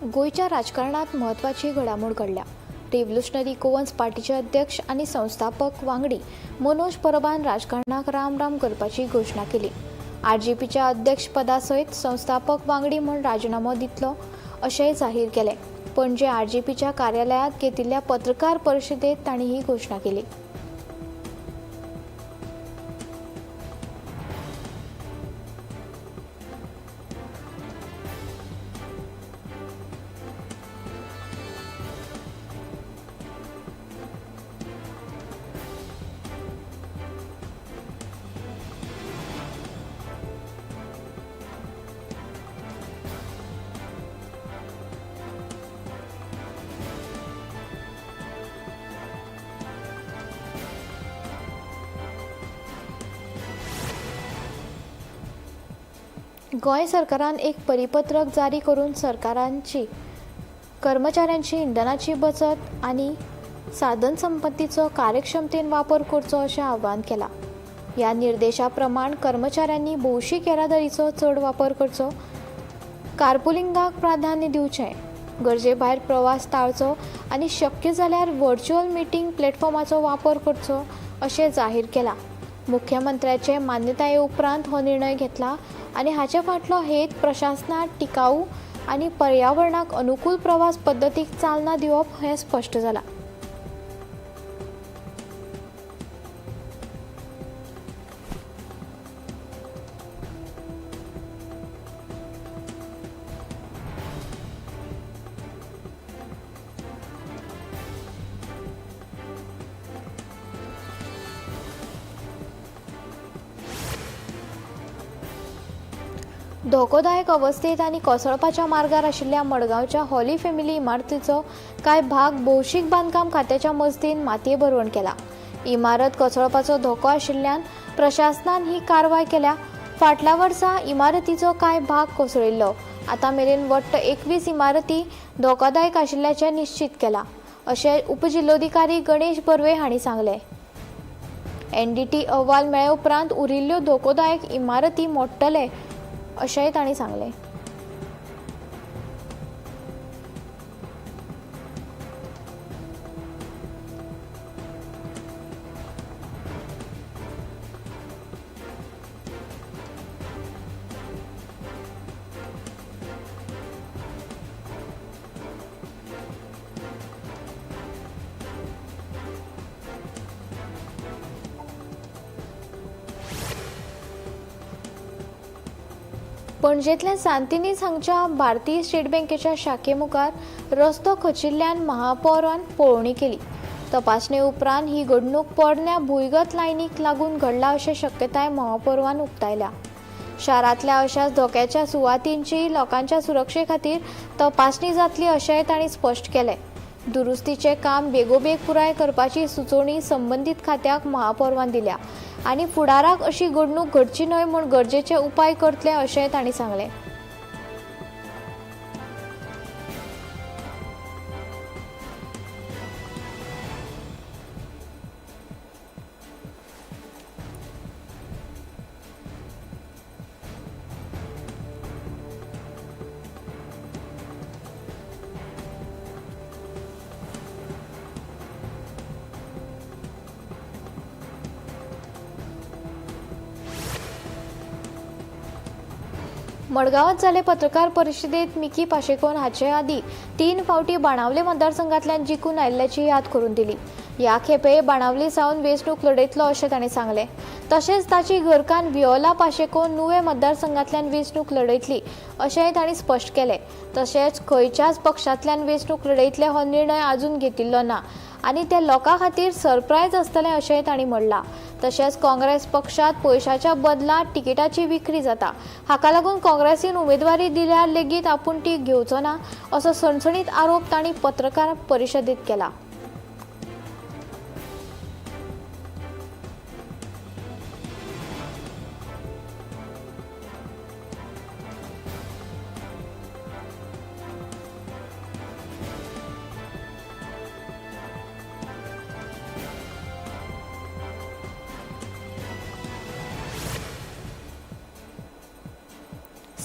गोंयच्या राजकारणात म्हत्वाची घडामोड घडल्या. रिव्होल्युशनरी गोवन्स पार्टीचे अध्यक्ष आनी संस्थापक वांगडी मनोज परबान राजकारणाक राम राम करपाची घोशणा केली. आरजीपीच्या अध्यक्षपदा सयत संस्थापक वांगडी म्हूण राजिनामो दितलो अशेंय जाहीर केलें. पणजे आरजीपीच्या कार्यालयांत घेतिल्ल्या पत्रकार परिशदेंत तांणी ही घोशणा केली. गोंय सरकारान एक परिपत्रक जारी करून सरकारांची कर्मचाऱ्यांची इंधनाची बचत आनी साधनसंपत्तीचो कार्यक्षमतेन वापर करचो अशें आवाहन केलां. ह्या निर्देशा प्रमाण कर्मचाऱ्यांनी भौशीक येरादारीचो चड वापर करचो, कारपुलिंगाक प्राधान्य दिवचें, गरजे भायर प्रवास टाळचो आनी शक्य जाल्यार व्हर्च्युअल मिटींग प्लॅटफॉर्माचो वापर करचो अशें जाहीर केलां. मुख्यमंत्र्याचे मान्यताये उपरांत हो निर्णय घेतला आनी हाचे फाटलो हेत प्रशासनात टिकाऊ आनी पर्यावरणाक अनुकूल प्रवास पद्दतीक चालना दिवप हें स्पश्ट जालां. धोकोदायक अवस्थेत आनी कोसळपाच्या मार्गार आशिल्ल्या मडगांवच्या हॉली फॅमिली इमारतीचो कांय भाग भौशीक बांदकाम खात्याच्या मजतीन मातये भरवण केला. इमारत कोसळपाचो धोको आशिल्ल्यान प्रशासनान ही कारवाय केल्या. फाटल्या वर्सा इमारतीचो कांय भाग कोसळिल्लो. आतां मेरेन वट्ट 21 इमारती धोकादायक आशिल्ल्याचें निश्चीत केलां अशें उपजिल्लोधिकारी गणेश बर्वे हांणी सांगलें. एनडीटी अहवाल मेळ्ळे उपरांत उरिल्ल्यो धोकोदायक इमारती मोडटले अशेंय तांणी सांगलें. पणजेंतल्या सांतिनेज हांगच्या भारतीय स्टेट बँकेच्या शाखे मुखार रस्तो खचिल्ल्यान महापौरान पळोवणी केली. तपासणे उपरांत ही घडणूक पोरण्या भुंयगत लायनीक लागून घडला अशें शक्यताय महापौरान उक्तायल्या. शारांतल्या अशाच धोक्याच्या सुवातींची लोकांच्या सुरक्षे खातीर तपासणी जातली अशेंय तांणी स्पश्ट केलें. दुरुस्तीचें काम बेगोबेग पुराय करपाची सुचोवणी संबंदीत खात्याक महापौरान दिल्या आनी फुडाराक अशी घडणूक घडची न्हय म्हूण गरजेचे उपाय करतले अशेंय तांणी सांगलें. मडगांवांत जाल्ले पत्रकार परिशदेंत मिकी पाशेकोन हाचे आदीं 3 फावटी बाणावले मतदारसंघांतल्यान जिखून आयिल्ल्याची याद करून दिली. ह्या खेपे बाणावली सावन वेंचणूक लढयतलो अशें ताणें सांगलें. तशेंच ताची घरकान्न वियोला पाशेकोन नुवें मतदारसंघांतल्यान वेंचणूक लढयतली अशेंय तांणी स्पश्ट केलें. तशेंच खंयच्याच पक्षांतल्यान वेंचणूक लढयतले हो निर्णय अजून घेतिल्लो ना आनी ते लोकां खातीर सरप्रायज आसतलें अशेंय तांणी म्हणलां. तशेंच काँग्रेस पक्षांत पयशाच्या बदला तिकिटाची विक्री जाता, हाका लागून काँग्रेसीन उमेदवारी दिल्यार लेगीत आपूण ती घेवचो ना असो सणसणीत आरोप तांणी पत्रकार परिशदेंत केला.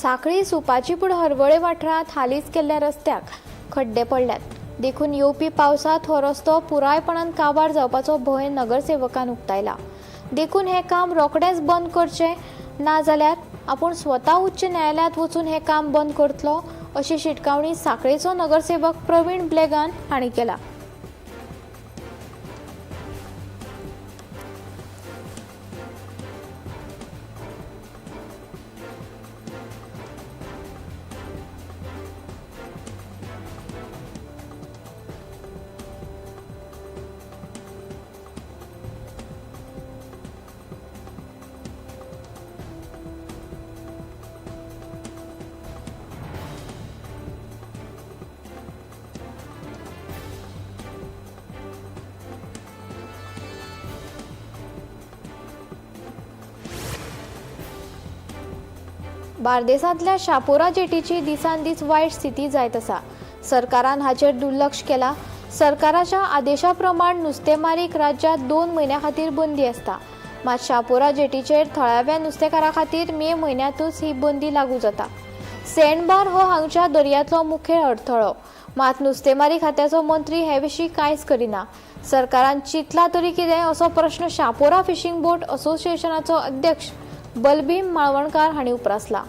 सांखळी सुपाचीपूड हरवळे वाठारांत हालींच केल्ल्या रस्त्याक खड्डे पडल्यात. देखून येवपी पावसांत हो रस्तो पुरायपणान काबार जावपाचो भंय नगरसेवकान उक्तायला. देखून हें काम रोखडेंच बंद करचें, ना जाल्यार आपूण स्वता उच्च न्यायालयांत वचून हें काम बंद करतलो अशी शिटकावणी सांखळेचो नगरसेवक प्रवीण ब्लेगान हांणी केला. बार्देसांतल्या शापोरा जेटीची दिसान दीस वायट स्थिती जायत आसा. सरकारान हाचेर दुर्लक्ष केला. सरकाराच्या आदेशा प्रमाण नुस्तेमारीक राज्यांत 2 म्हयन्यां खातीर बंदी आसता. मात शापोरा जेटीचेर थळाव्या नुस्तेकारां खातीर मे म्हयन्यांतूच ही बंदी लागू जाता. सँडबार हो हांगच्या दर्यांतलो मुखेल अडथळो. मात नुस्तेमारी खात्याचो मंत्री हे विशीं कांयच करिना. सरकारान चिंतलां तरी कितें असो प्रश्न शापोरा फिशींग बोट असोसिएशनाचो अध्यक्ष बलभीम माळवणकार हांणी उप्रासला.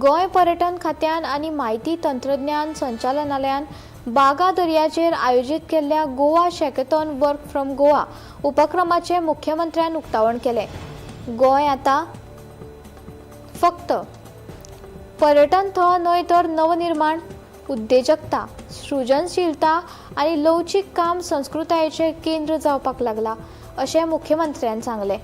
गोंय पर्यटन खात्यान आनी म्हायती तंत्रज्ञान संचालनालयान बागा दर्याचेर आयोजीत केल्ल्या Goa shakathon work from Goa उपक्रमाचें मुख्यमंत्र्यान उक्तावण केलें. गोंय आतां फक्त पर्यटन थळ न्हय तर नवनिर्माण, उद्देजकता, सृजनशीलता आनी लवचीक काम संस्कृतायेचें केंद्र जावपाक लागला अशें मुख्यमंत्र्यान सांगलें.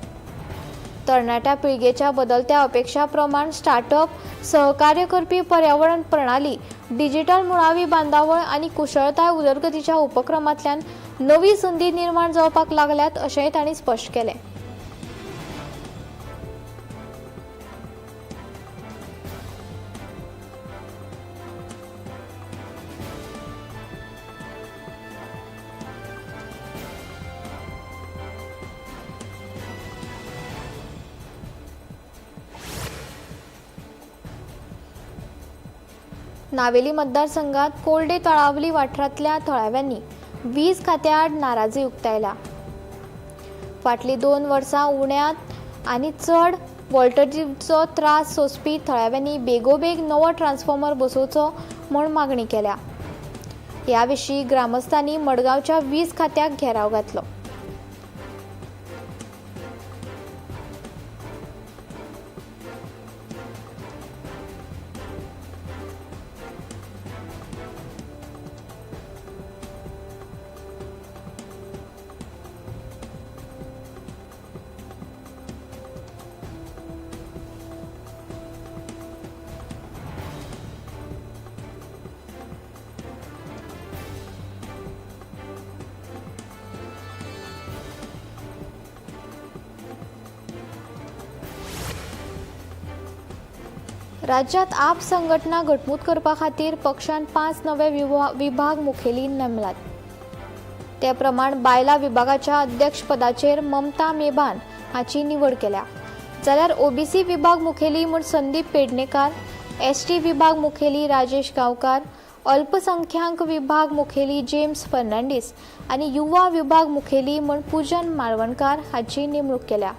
तरणाट्या पिळगेच्या बदलत्या अपेक्षा प्रमाण स्टार्टअप, सहकार्य करपी पर्यावरण प्रणाली, डिजिटल मुळावी बांदावळ आनी कुशळताय उदरगतीच्या उपक्रमांतल्यान नवी संदी निर्माण जावपाक लागल्यात अशेंय तांणी स्पश्ट केलें. नावेली मतदारसंघात कोल्डे तळावली वाठारांतल्या थळाव्यांनी वीज खात्याआड नाराजी उक्तायला. फाटलीं 2 वर्सां उण्यांत आनी चड व्होल्टेजीचो त्रास सोंसपी थळाव्यांनी बेगोबेग नवो ट्रान्सफॉर्मर बसोवचो म्हूण मागणी केल्या. ह्या विशीं ग्रामस्थांनी मडगांवच्या वीज खात्याक घेराव घातलो. राज्यात आप संघटना घटमूट करपा खातीर पक्षान 5 नवे विभाग मुखेली नेमल्यात. ते प्रमाण बायला विभागाच्या अध्यक्षपदाचेर ममता मेबान हाची निवड केल्या, जाल्यार ओबीसी विभाग मुखेली म्हूण संदीप पेडणेकार, एसटी विभाग मुखेली राजेश गांवकार, अल्पसंख्याक विभाग मुखेली जेम्स फर्नांडीस आनी युवा विभाग मुखेली म्हूण पूजन माळवणकार हाची नेमणूक केल्या.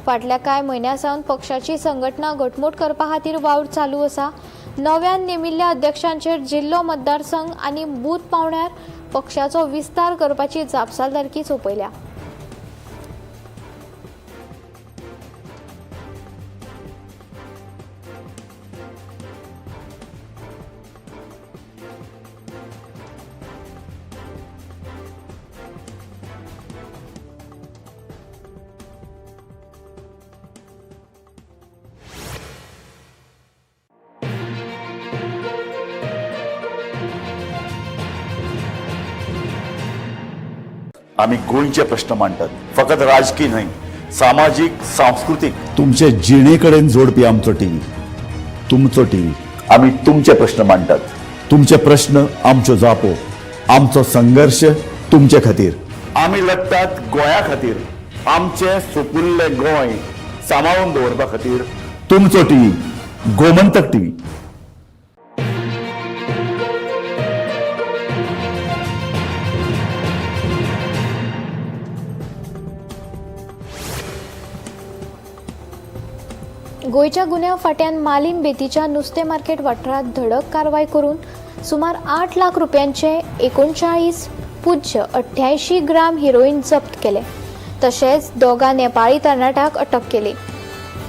फाटल्या कांय म्हयन्यां सावन पक्षाची संघटना घटमूट करपा खातीर वावर चालू आसा. नव्यान नेमिल्ल्या अध्यक्षांचेर जिल्लो मतदारसंघ आनी बूथ पावंड्यार पक्षाचो विस्तार करपाची जापसालदारकी सोंपयल्या. आमी गोंयचे प्रश्न मांडटात, फकत राजकी न्हय, सामाजीक, सांस्कृतीक, तुमचे जिणे कडेन जोडपी आमचो टीव्ही, तुमचो टीव्ही. आमी तुमचे प्रश्न मांडटात, तुमचे प्रश्न आमच्यो जापो, आमचो संघर्श तुमचे खातीर. आमी लढटात गोंया खातीर, आमचें सुपुल्लें गोंय सांबाळून दवरपा खातीर. तुमचो टीव्ही, गोमंतक टीव्ही. गोंयच्या गुन्यांव फांट्यान मालीम बेतीच्या नुस्तें मार्केट वाठारांत धडक कारवाय करून सुमार 8 लाख रुपयांचे 39.88 ग्राम हिरोईन जप्त केले. तशेंच दोगां नेपाळी तरणाट्यांक अटक केली.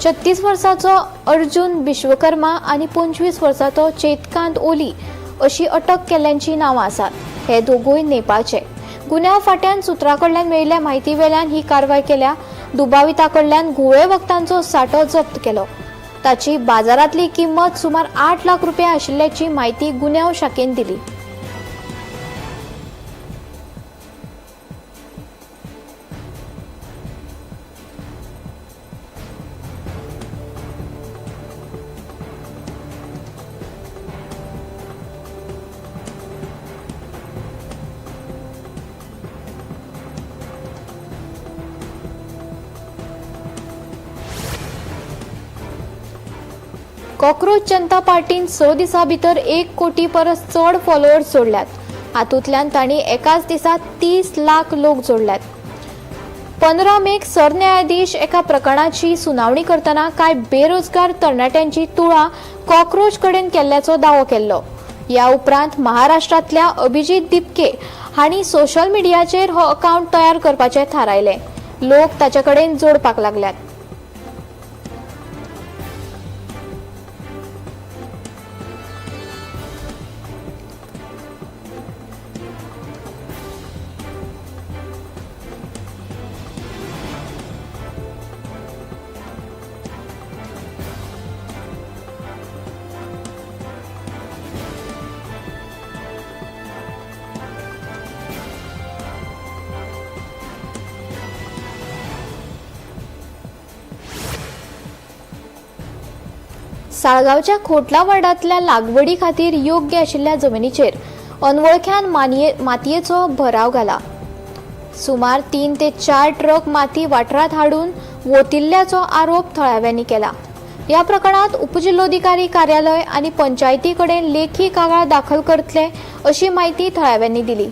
36 वर्सांचो अर्जुन विश्वकर्मा आनी 25 वर्सांचो चेतकांत ओली अशी अटक केल्ल्यांची नांवां आसात. हे दोगूय नेपाळचे. गुन्यांव फांट्यान सुत्रां कडल्यान मेळिल्ल्या म्हायती वेल्यान ही कारवाय केल्या. दुबाविता कडल्यान घुंवळे वखदांचो सांठो जप्त केलो. ताची बाजारांतली किंमत सुमार 8 लाख रुपया आशिल्ल्याची म्हायती गुन्यांव शाखेन दिली. कॉकरोच जनता पार्टीन 6 दिसां भितर 1 कोटी परस चड फॉलोअर्स जोडल्यात. हातूंतल्यान तांणी एकाच दिसा 30 लाख लोक जोडल्यात. 15 मेक सरन्यायाधीश एका प्रकरणाची सुनावणी करतना कांय बेरोजगार तरणाट्यांची तुळा कॉकरोच कडेन केल्ल्याचो दावो केल्लो. ह्या उपरांत महाराष्ट्रांतल्या अभिजीत दिपके हांणी सोशल मिडियाचेर हो अकावंट तयार करपाचें थारायलें. लोक ताचे कडेन जोडपाक लागल्यात. साळगांवच्या खोटला वार्डांतल्या लागवडी खातीर योग्य आशिल्ल्या जमनीचेर अनवळख्यान मातयेचो भराव घाला. सुमार 3 ते 4 ट्रक माती वाठारांत हाडून वोतिल्ल्याचो आरोप थळाव्यांनी केला. ह्या प्रकरणांत उपजिल्लोधिकारी कार्यालय आनी पंचायती कडेन लेखी कागाळ दाखल करतले अशी म्हायती थळाव्यांनी दिली.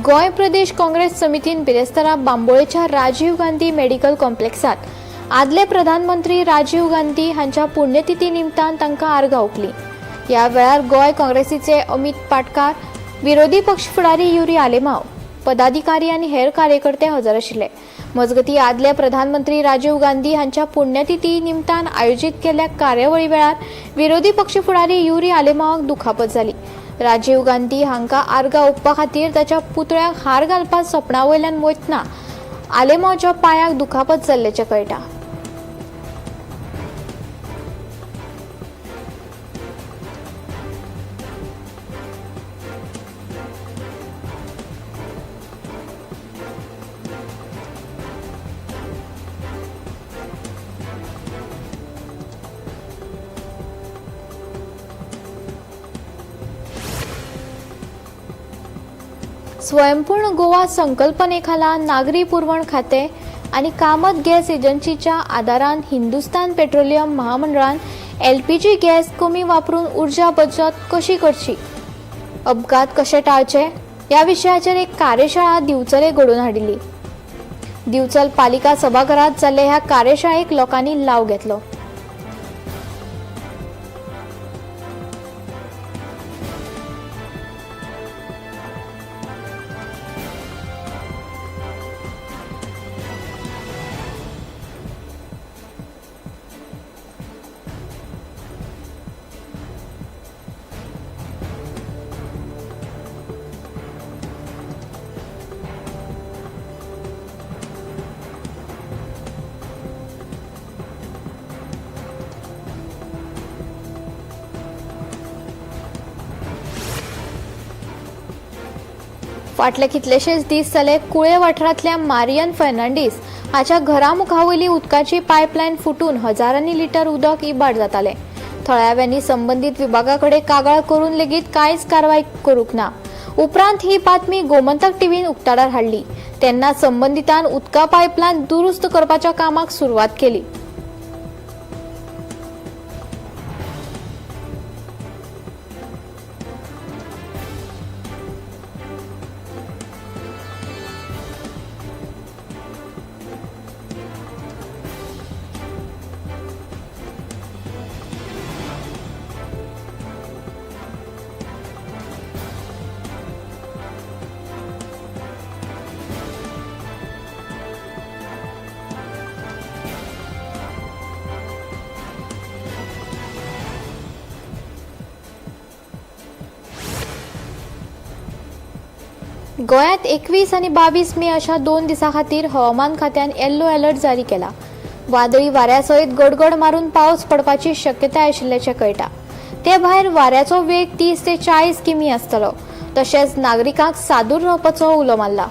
गोंय प्रदेश काँग्रेस समितीन बिरेस्तारा बांबोळेच्या राजीव गांधी मेडिकल कॉम्प्लेक्सात आदले प्रधानमंत्री राजीव गांधी हांच्या पुण्यतिथी निमतान तांकां आर्गां ओंपली. ह्या वेळार गोंय काँग्रेसीचे अमित पाटकार, विरोधी पक्ष फुडारी युरी आलेमाव, पदाधिकारी आनी हेर कार्यकर्ते हजर आशिल्ले. मजगती आदले प्रधानमंत्री राजीव गांधी हांच्या पुण्यतिथी निमतान आयोजीत केल्ल्या कार्यावळी वेळार विरोधी पक्ष फुडारी युरी आलेमावाक दुखापत जाली. राजीव गांधी हांकां आर्गां ओंपपा खातीर ताच्या पुतळ्याक हार घालपाक सपणा वयल्यान वतना आलेमावच्या पांयाक दुखापत जाल्ल्याचें कळटा. स्वयंपूर्ण गोवा संकल्पनेखाला नागरी पुरवण खाते आनी कामत गॅस एजन्सीच्या आदारान हिंदुस्तान पेट्रोलियम महामंडळान एलपीजी गॅस कमी वापरून ऊर्जा बचत कशी करची, अपघात कशे टाळचे ह्या विशयाचेर एक कार्यशाळा दिवचले घडोवन हाडिल्ली. दिवचल पालिका सभाघरात जाल्ल्या ह्या कार्यशाळेक लोकांनी लाव घेतलो. फाटले कितलेशेच दीस जाले कुळे वाठारांतल्या मारियन फर्नांडीस हाच्या घरा मुखावयली उदकाची पायपलायन फुटून हजारांनी लिटर उदक इबाड जातालें. थळाव्यांनी संबंदीत विभागा कडेन कागाळ करून लेगीत कांयच कारवाय करूंक ना. उपरांत ही बातमी गोमंतक टीव्हीन उक्ताडार हाडली तेन्ना संबंदितान उदका पायपलायन दुरुस्त करपाच्या कामाक सुरवात केली. गोंयांत 21 आनी 22 मे अशा 2 दिसां खातीर हवामान खात्यान येल्लो अलर्ट जारी केला. वादळी वाऱ्या सयत गडगड मारून पावस पडपाची शक्यताय आशिल्ल्याचें कळटा. ते भायर वाऱ्याचो वेग 30 ते 40 किमी आसतलो. तशेंच नागरिकांक सादूर रावपाचो उलो मारला.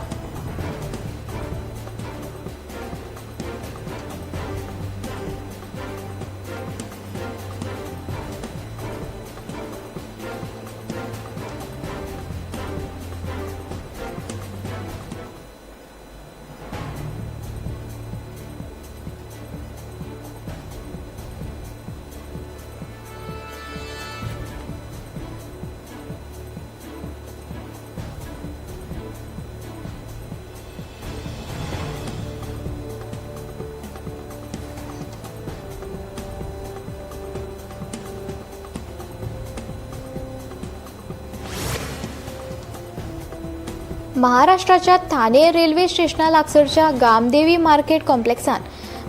महाराष्ट्राच्या थाने रेल्वे स्टेशना लागसरच्या गामदेवी मार्केट कॉम्प्लेक्सान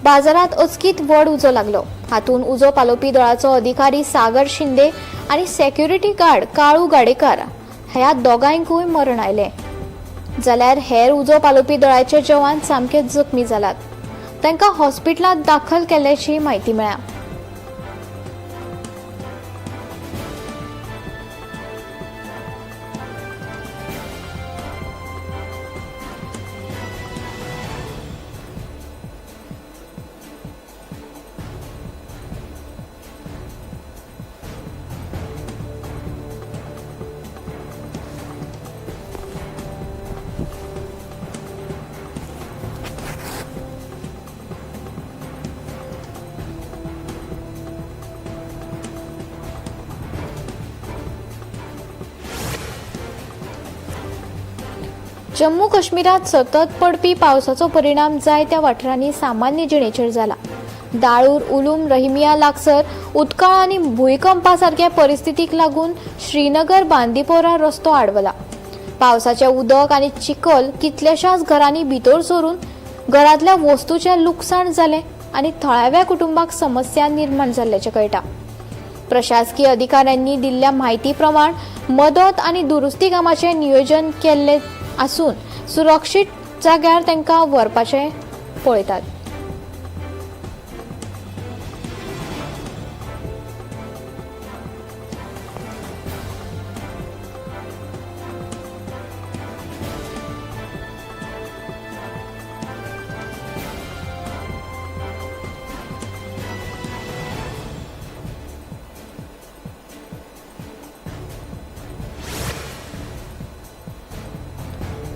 बाजारात अचकीत व्हड उजो लागलो. हातूंत उजो पालोवपी दळाचो अधिकारी सागर शिंदे आनी सेक्युरिटी गार्ड काळू गाडेकार ह्या दोगांयकूय मरण आयलें. जाल्यार हेर उजो पालोवपी दळाचे जवान सामके जखमी जालात. तांकां हॉस्पिटलांत दाखल केल्ल्याची म्हायती मेळ्ळ्या. जम्मू काश्मीरात सतत पडपी पावसाचो परिणाम जायत्या वाठारांनी सामान्य जिणेचेर जाला. दाळूर, उलूम, रहिमिया लागसर उदकाळ आनी भुंयकंपा सारक्या परिस्थितीक लागून श्रीनगर बांदीपोरा रस्तो आडवला. पावसाचें उदक आनी चिखल कितल्याशाच घरांनी भितर सरून घरांतल्या वस्तूचें लुकसाण जालें आनी थळाव्या कुटुंबाक समस्या निर्माण जाल्ल्याचें कळटा. प्रशासकीय अधिकाऱ्यांनी दिल्ल्या म्हायती प्रमाण मदत आनी दुरुस्ती कामाचें नियोजन केल्लें आसून सुरक्षीत जाग्यार तांकां व्हरपाचें पळयतात.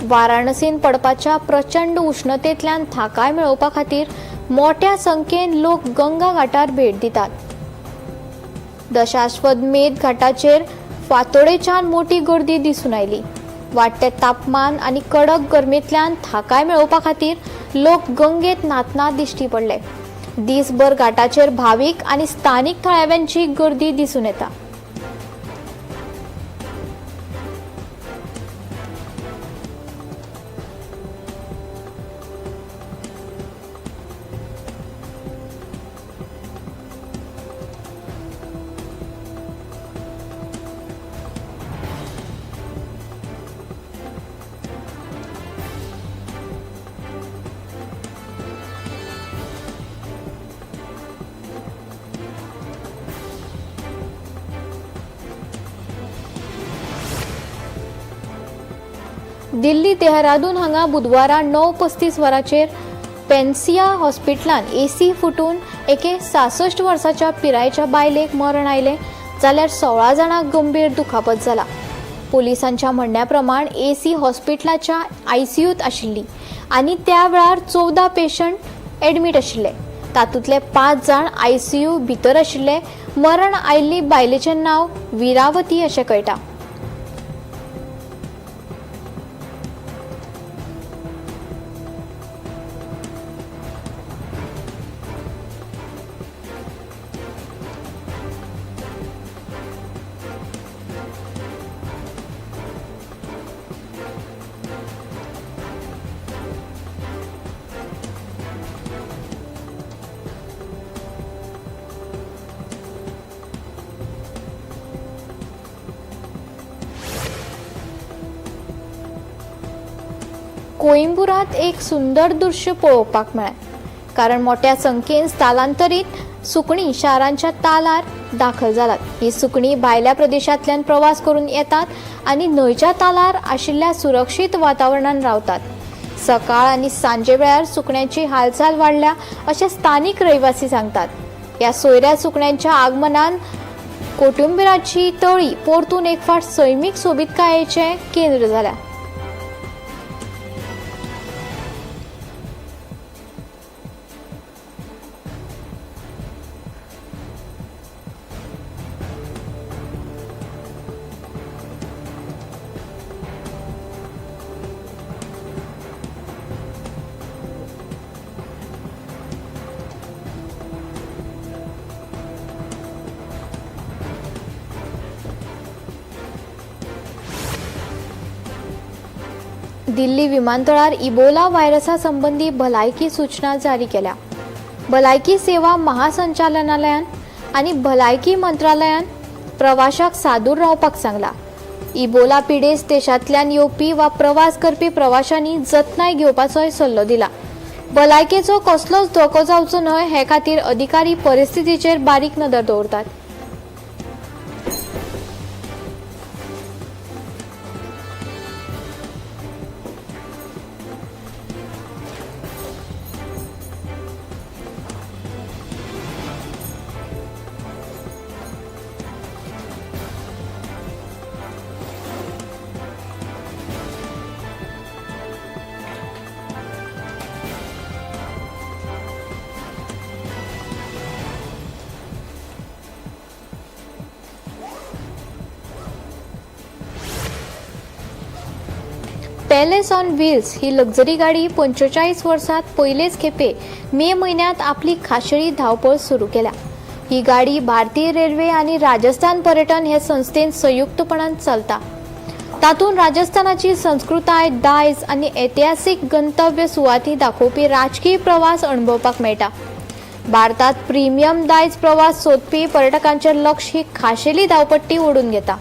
वाराणसीन पडपाच्या प्रचंड उष्णतेंतल्यान थाकाय मेळोवपा खातीर मोट्या संख्येन लोक गंगा घाटार भेट दितात. दशाश्वमेध घाटाचेर फांतोडेच्यान मोटी गर्दी दिसून आयली. वाडटें तापमान आनी कडक गरमेंतल्यान थाकाय मेळोवपा खातीर लोक गंगेत न्हातना दिश्टी पडले. दीसभर घाटाचेर भावीक आनी स्थानीक थळाव्यांची गर्दी दिसून येता. दिल्ली देहरादून हांगा बुधवारा 9:35 वरांचेर पेन्सिया हॉस्पिटलान एसी फुटून एके 66 वर्साच्या पिरायेच्या बायलेक मरण आयलें जाल्यार 16 जाणांक गंभीर दुखापत जाला. पोलिसांच्या म्हणण्या प्रमाण एसी हॉस्पिटलाच्या आयसीयूत आशिल्ली आनी त्या वेळार 14 पेशंट एडमीट आशिल्ले. तातूंतले 5 जाण आयसीयू भितर आशिल्ले. मरण आयिल्ली बायलेचें नांव वीरावती अशें कळटा. कोइंबुरात एक सुंदर दृश्य पळोवपाक मेळ्ळें, कारण मोठ्या संख्येन स्थलांतरीत सुकणीं शारांच्या तालार दाखल जालात. ही सुकणीं भायल्या प्रदेशांतल्यान प्रवास करून येतात आनी न्हंयच्या तालार आशिल्ल्या सुरक्षीत वातावरणान रावतात. सकाळ आनी सांजे वेळार सुकण्यांची हालचाल वाडल्या अशें स्थानीक रहिवासी सांगतात. ह्या सोयऱ्या सुकण्यांच्या आगमनान कोटुंबिराची तळी परतून एक फावट सैमीक सोबीतकायेचें केंद्र जाल्या. दिल्ली विमानतळार इबोला व्हायरसा संबंदी भलायकी सूचना जारी केल्या. भलायकी सेवा महासंचालनालयान आनी भलायकी मंत्रालयान प्रवाशाक सादूर रावपाक सांगला. इबोला पिडेस्त देशांतल्यान येवपी वा प्रवास करपी प्रवाशांनी जतनाय घेवपाचोय सल्लो दिला. भलायकेचो कसलोच धोको जावचो न्हय हे खातीर अधिकारी परिस्थितीचेर बारीक नदर दवरतात. Palace on wheels he luxury गाडी 45 वर्सात पयलेच खेपे मे म्हयन्यांत आपली खाशेली धांवपळ सुरू केल्या. ही गाडी भारतीय रेल्वे आनी राजस्थान पर्यटन हे संस्थेन संयुक्तपणान चलता. तातूंत राजस्थानाची संस्कृताय, दायज आनी ऐतिहासीक गंतव्य सुवाती दाखोवपी राजकीय प्रवास अणभवपाक मेळटा. भारतात प्रिमियम दायज प्रवास सोदपी पर्यटकांचें लक्ष ही खाशेली धांवपट्टी ओडून घेता.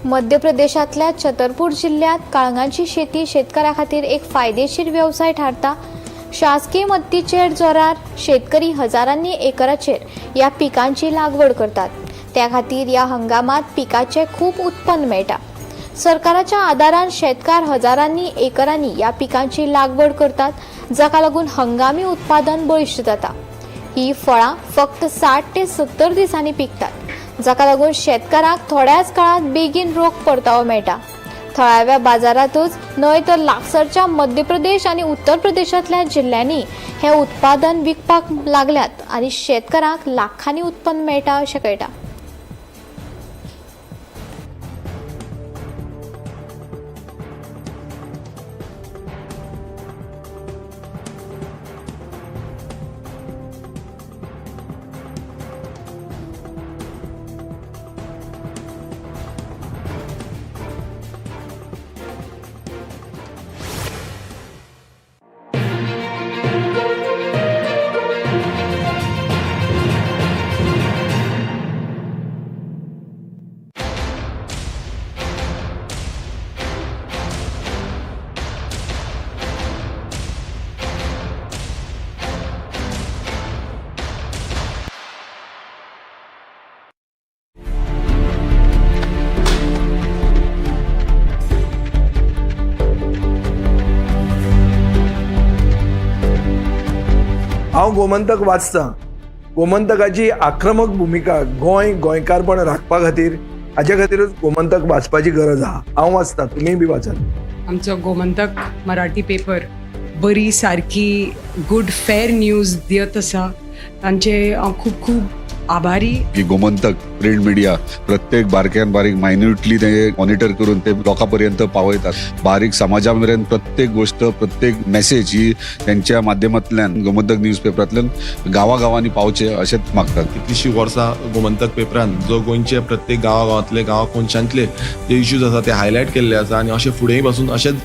मध्य प्रदेशांतल्या छतरपूर जिल्ल्यांत काळंगांची शेती शेतकऱ्या खातीर एक फायदेशीर वेवसाय थारता. शासकीय मदतीचेर जोरार शेतकरी हजारांनी एकराचेर ह्या पिकांची लागवड करतात. त्या खातीर ह्या हंगामात पिकाचें खूब उत्पन्न मेळटा. सरकाराच्या आदारान शेतकार हजारांनी एकरांनी ह्या पिकांची लागवड करतात, जाका लागून हंगामी उत्पादन बळिश्ट जाता. ही फळां फक्त 60 ते 70 दिसांनी पिकतात, जाका लागून शेतकारांक थोड्याच काळांत बेगीन रोख परतावो मेळटा. थळाव्या बाजारांतूच न्हय तर लागसरच्या मध्य प्रदेश आनी उत्तर प्रदेशांतल्या जिल्ल्यांनी हें उत्पादन विकपाक लागल्यात आनी शेतकारांक लाखांनी उत्पन्न मेळटा अशें कळटा. हांव गोमंतक वाचतां. गोमंतकाची आक्रमक भुमिका गोंय गोंयकारपण राखपा खातीर, हाजे खातीरूच गोमंतक वाचपाची गरज आहा. हांव वाचतां, तुमीय बी वाचात. आमचो गोमंतक मराठी पेपर बरी सारकी गुड फेर न्यूज दियत आसा. तांचे हांव खूब खूब आभारी. की गोमंतक प्रिंट मिडिया प्रत्येक बारक्यान बारीक मायन्युटली ते मॉनिटर करून ते लोकां पर्यंत पावयतात. बारीक समाजा मेरेन प्रत्येक गोष्ट, प्रत्येक मेसेज ही त्यांच्या माध्यमांतल्यान गोमंतक न्यूज पेपरांतल्यान गांवागांवांनी पावचे अशेंच मागतात. कितलीशीं वर्सां गोमंतक पेपरान जो गोंयचे प्रत्येक गांवागांवांतले, गांवा कोनशांतले जे इश्यूज आसा ते हायलायट केल्ले आसा आनी अशें फुडेंय पासून अशेंच